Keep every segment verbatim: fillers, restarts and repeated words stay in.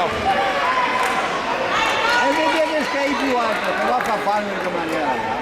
E vedete che stai più alto, che va a fare in che maniera.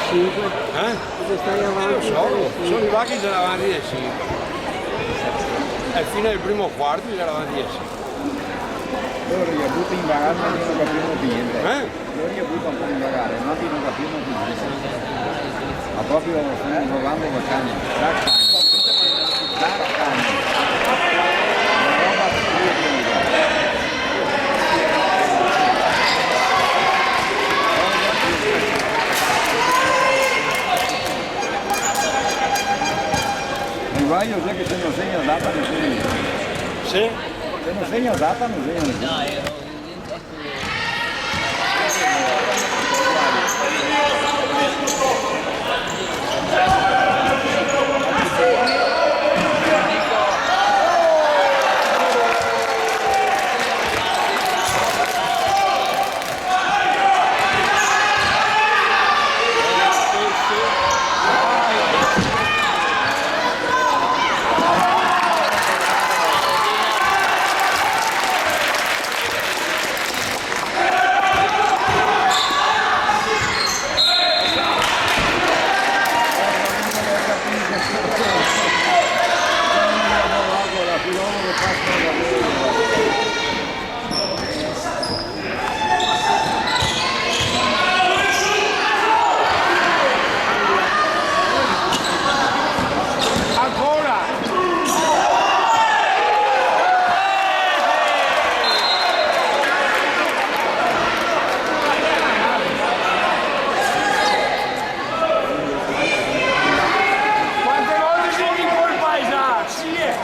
Cinque. Eh? Cosa stai avanti? Io so, sono i vacchi che sono avanti del cinque. E fino al primo quarto c'era avanti del cinque. Lori i ga buta in vagar, ma no capimo pì gnente. Eh? Lori i ga buta un po' in vagar, ma no capimo pì gnente. Ma proprio stanno giogando da cani. Da cani. Da cani. Una roba stupenda. El guaio xe che se no segna Zappa no segna nesuni. Sì. Se no segna Zappa no segna nesuni. Ancora! Quante volte si in colpa, Isaac? Sì, eh.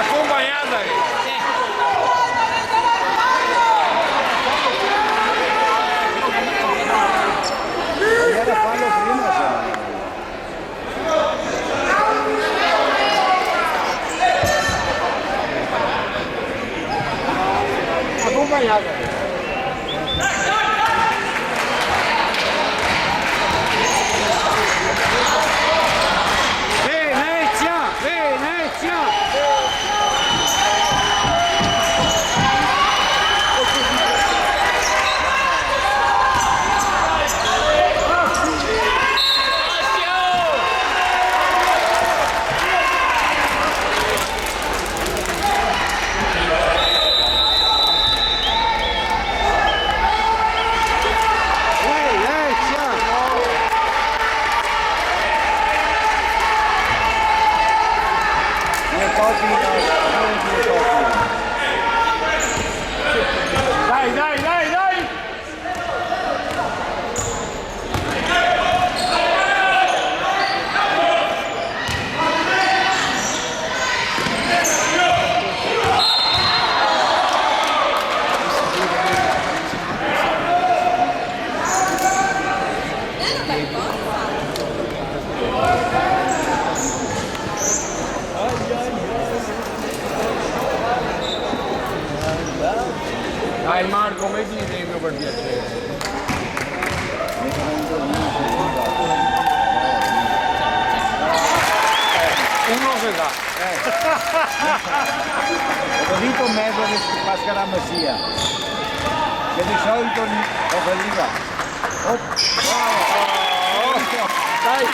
Acompagnada, eh. Era farlo prima, però. Acompagnada. Dai, Marco, mettiti dentro, per piacere. Uno se dà. Eh. Go capìo, mezo de pascaramesia. Che de solito li-, lo fa lì, va. Op, bravo. Dai.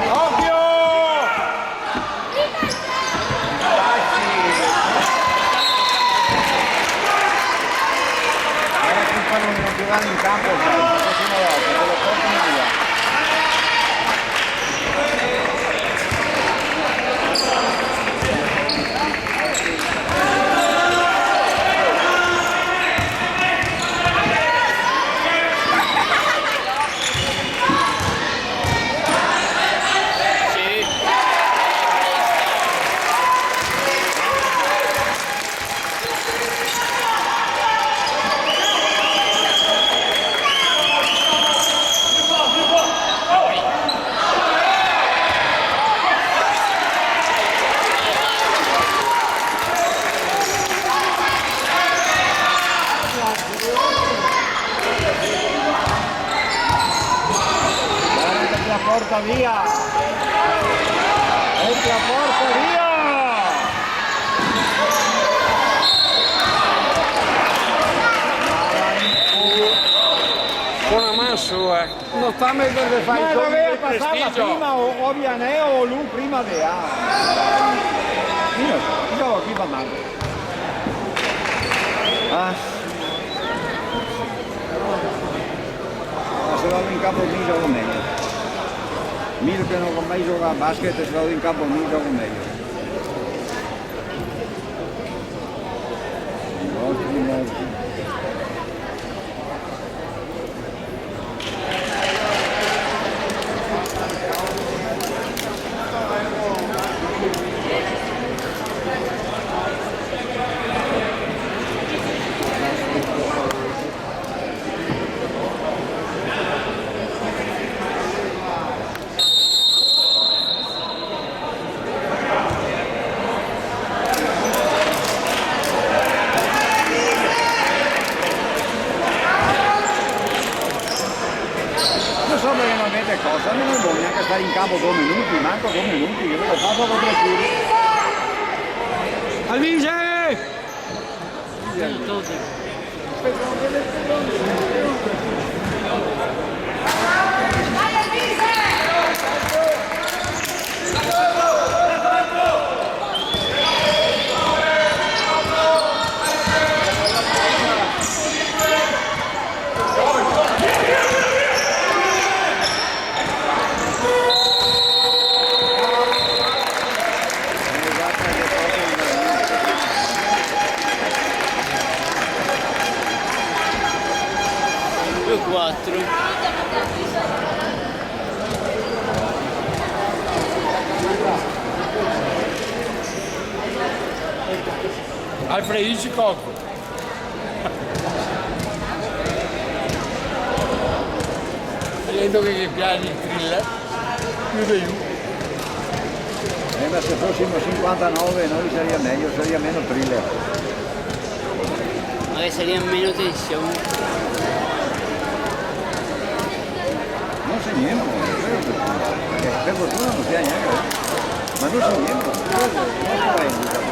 Occhio! Adesso fanno un giocare in campo, sai, così non lo, non lo portano via. Porta via! Porta via! Con la man su, eh. No sta meter de fare. Ma doveva pasarla prima o, o Vianè o lu prima de, ah. Io, io qui va male. Ah. Ma se vado in campo mi giogo mejo. Mi che no go mai giogà a basket, se vado in campo mi giogo mejo. No so perché no mete cosa, no me vol gnanca stare in campo do minuti, manco do minuti, che me lo faso con tre tiri. Alvise! Due quattro. Alfred Hitchcock. Sento che ghe piaxe el thriller, più de lu. Eh, ma se fosimo sinquantanove noi saria mejo, saria meno thriller. Magari saria meno tension. No se gnente, eh, per fortuna no se ga gnente. Ma no se gnente. Eh, no se va in vita.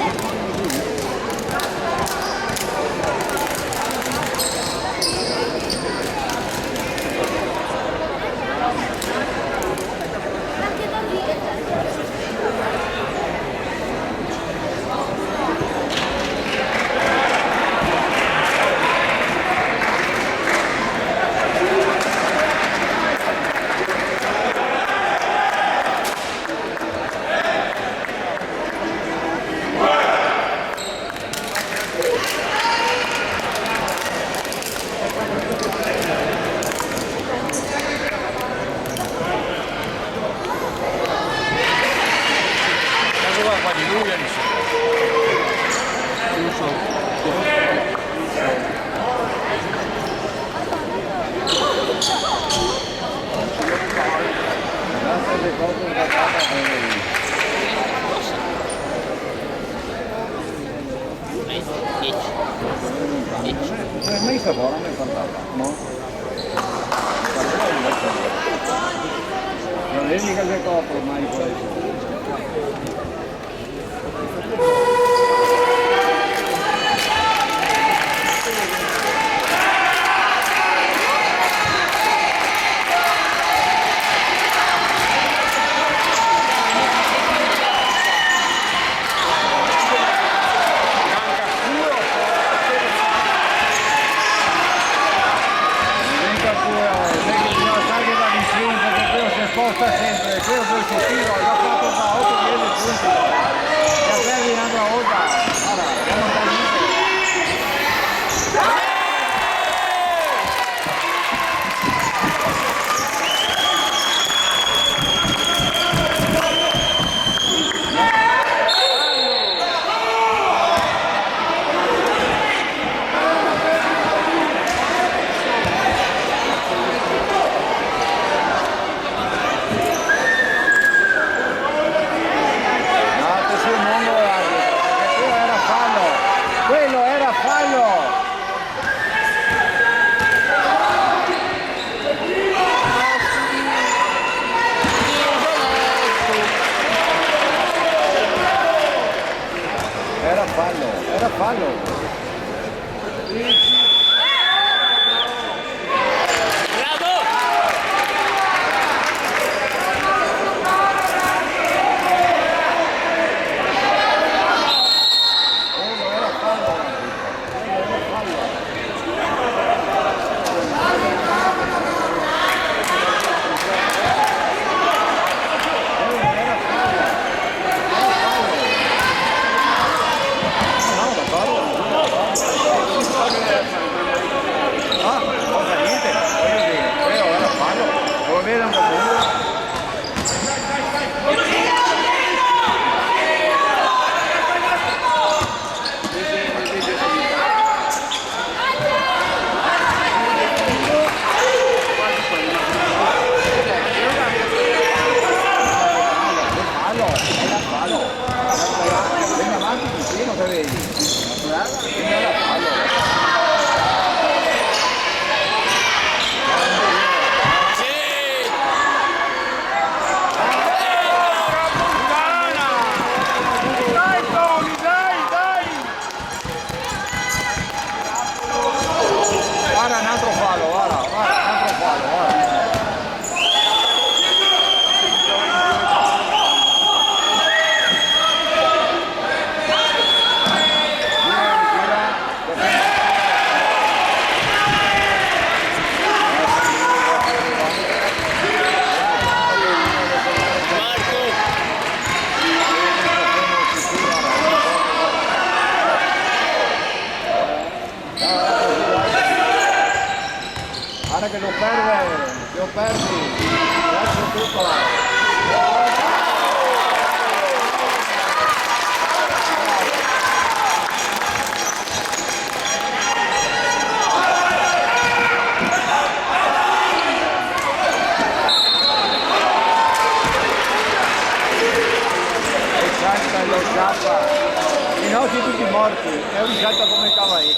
No? No vedi che se copre ormai questo? Mica pure, sai che bisogna starghe da vicino, perché quello si sposta sempre, quello poi si tira, l'ha fatto da otto, dieci punti. E la perdi un'altra volta. Guarda, andiamo a fare niente. No, te si un mondo, arbitro, perché quello era fallo. Quello era fallo. Era fallo, era fallo. Ah, no fa niente, voglio dire, quello era fallo, lo vedo un po'. Fallo, fallo. Vien avanti, vicino, che vedi? Brava, vien là, fallo. Sì! Dai, Toni, dai, dai! Guarda un altro fallo, guarda, guarda, un altro fallo, guarda. Guarda che lo perde, lo perdi. Lascia tutto. E salta, lo sciapa. I nostri tuti morti. E lui salta come i cavai.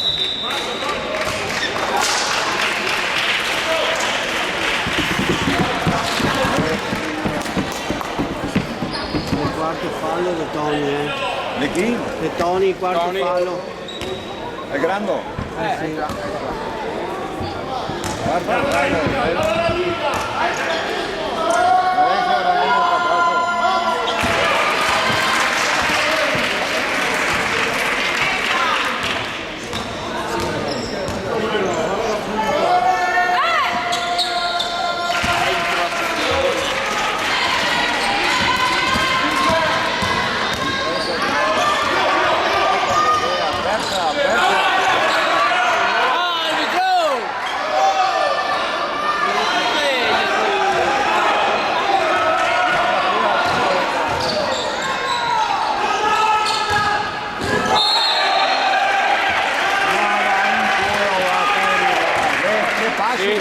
El quarto falo de Toni, eh. De chi? De Toni, quarto Toni. Falo. El grando? Eh, sì. Quarto falo. Adesso era meno capace. Sì.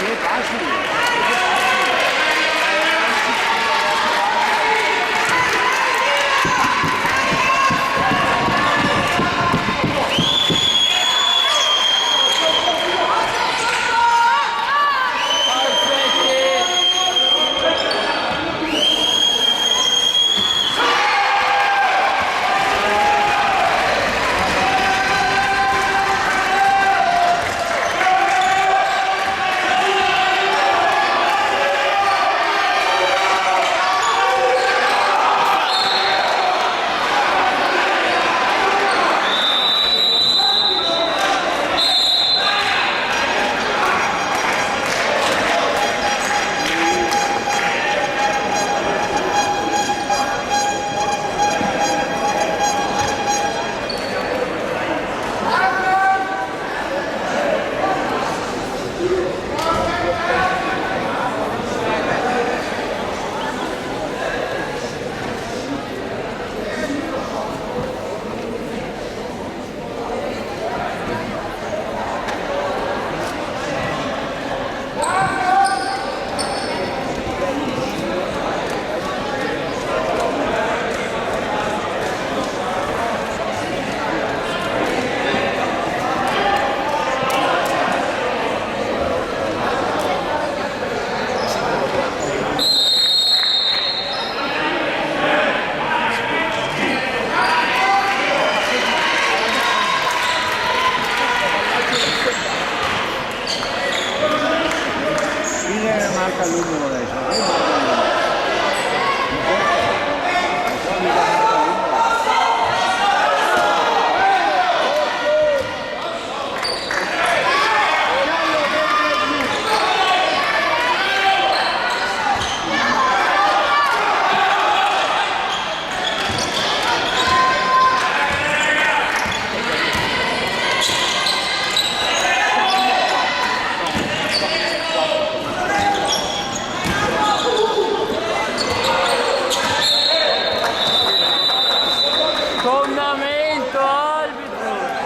Sfondamento, arbitro!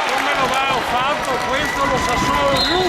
Come lo ga fato? Questo lo sa solo lu.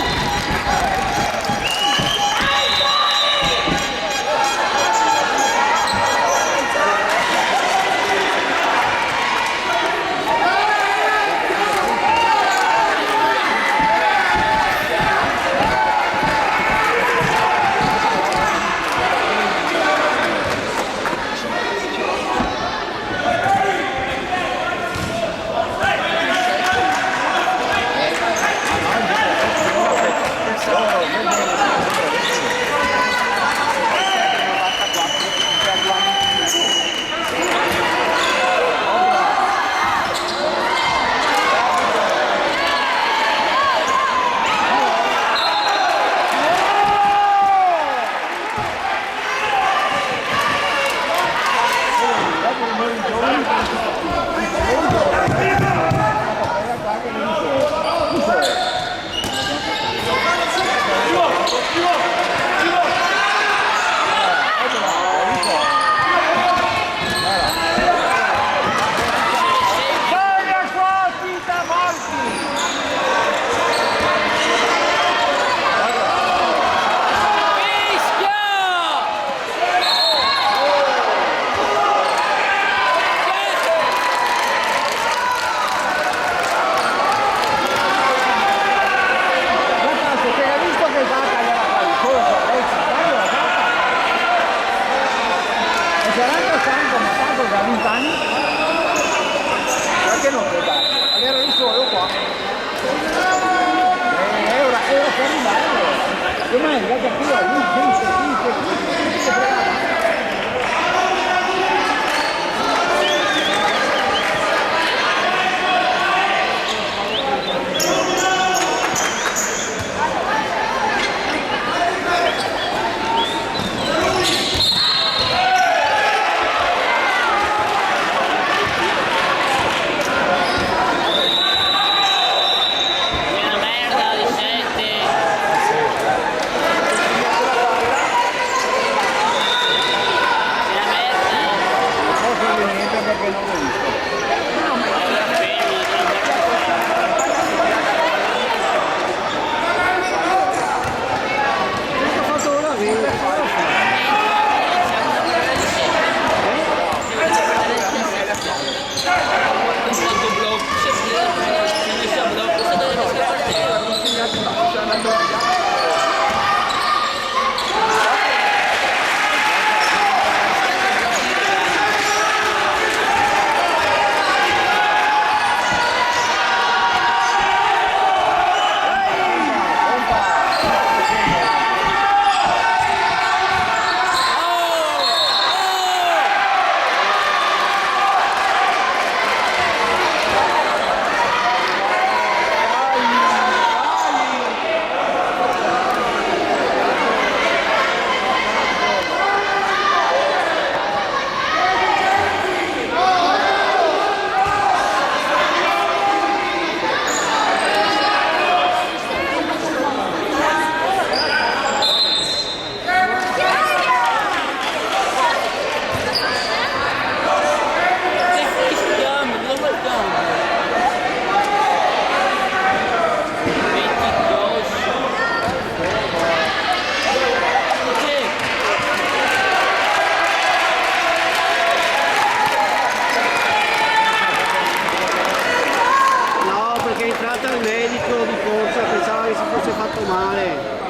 No, perché è entrata il medico di corsa, pensava che si fosse fatto male.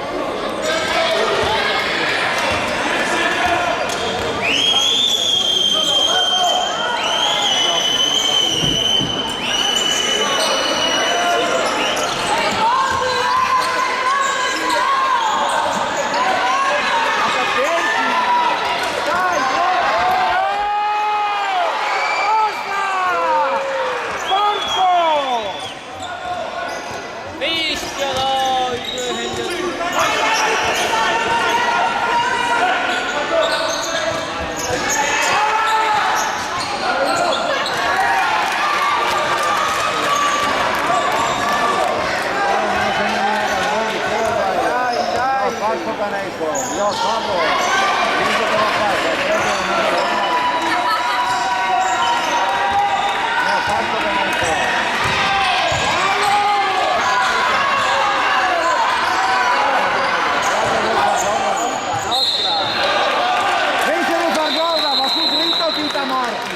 Dai, dai. Falso caneco, io fallo. Dico che lo faccio, aspetta un minuto. No, falso caneco. Vence lo Fargosa, va su dritto, Tita Marchi.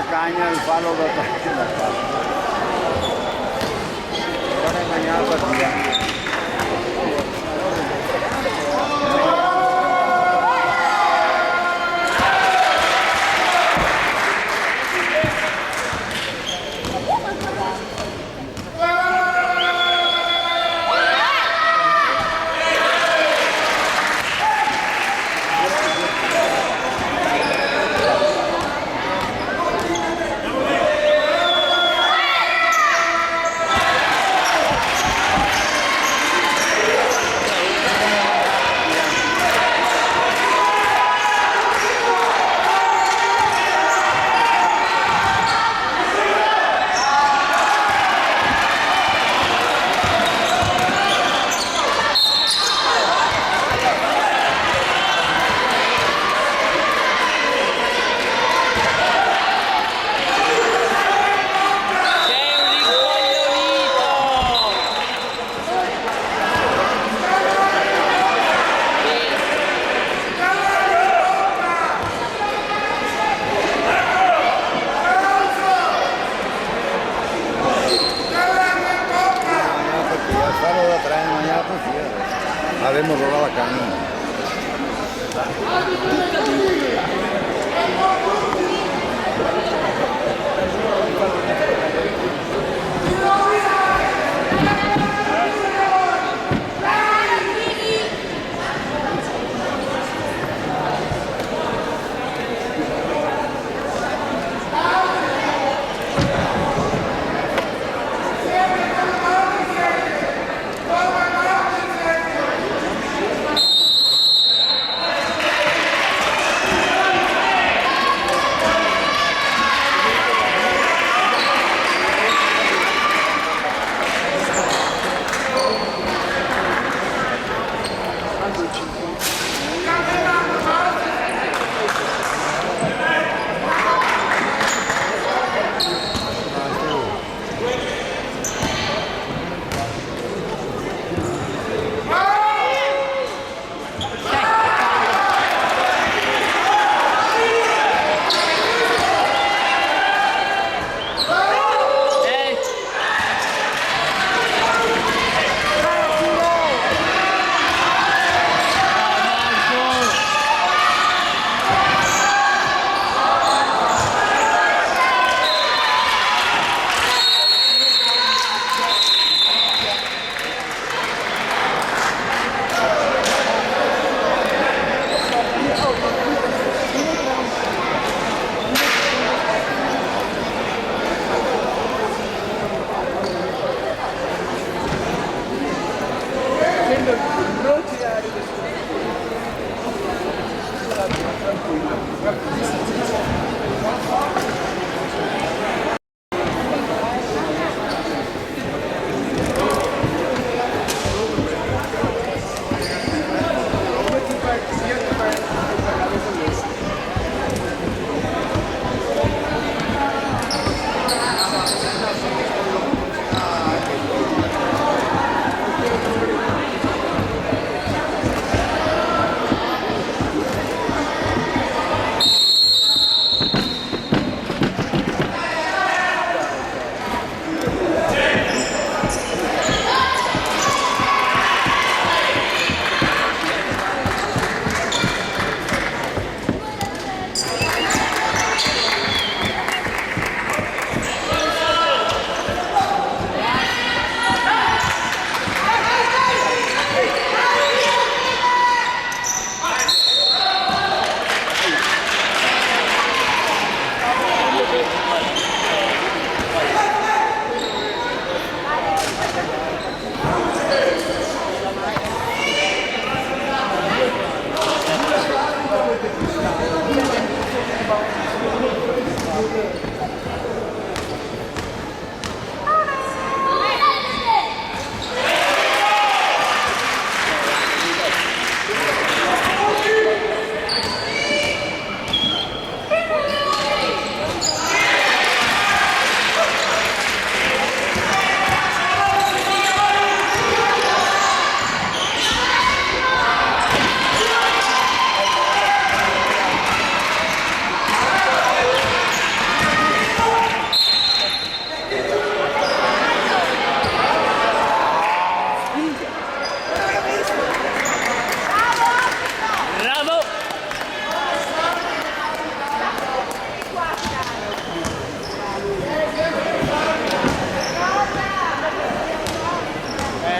Cagna el falo da... Fare magnare la partita. Falo da tre, ma ghe la consiga. Avemo roba la cagna.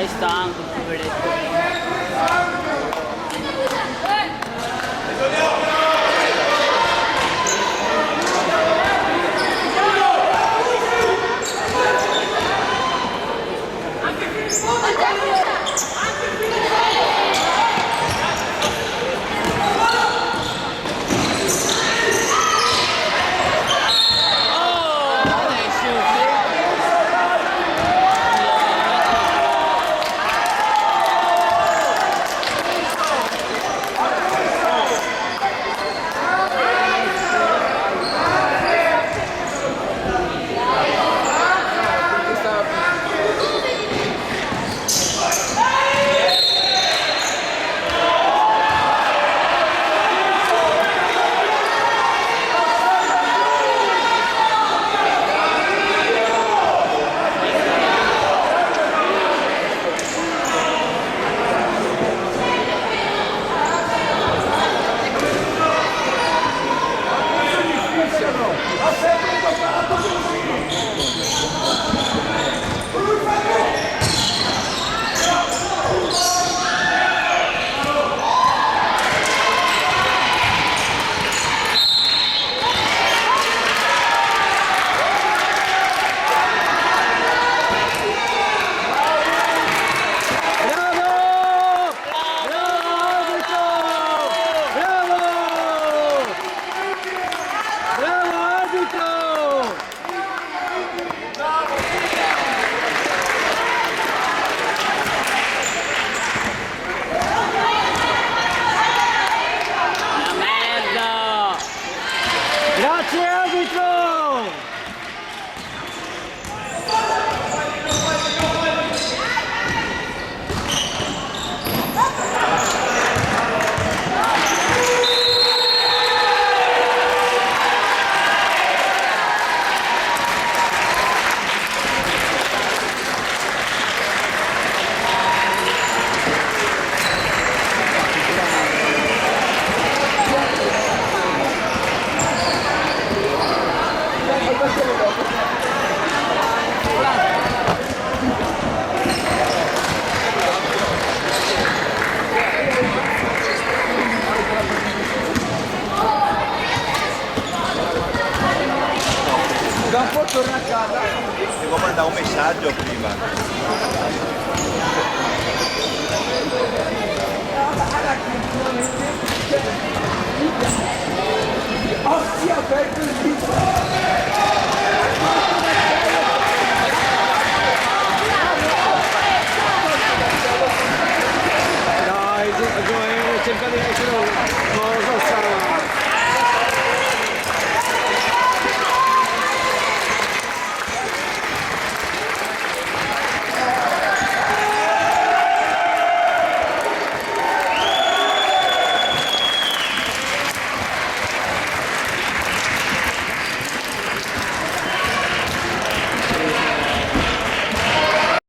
Stanco, poveretto. Bravo! Bravo, arbitro! Bravo! Bravo, arbitro! Una merda! Grazie, arbitro! Dopo torna a casa. Devo mandare un messaggio prima.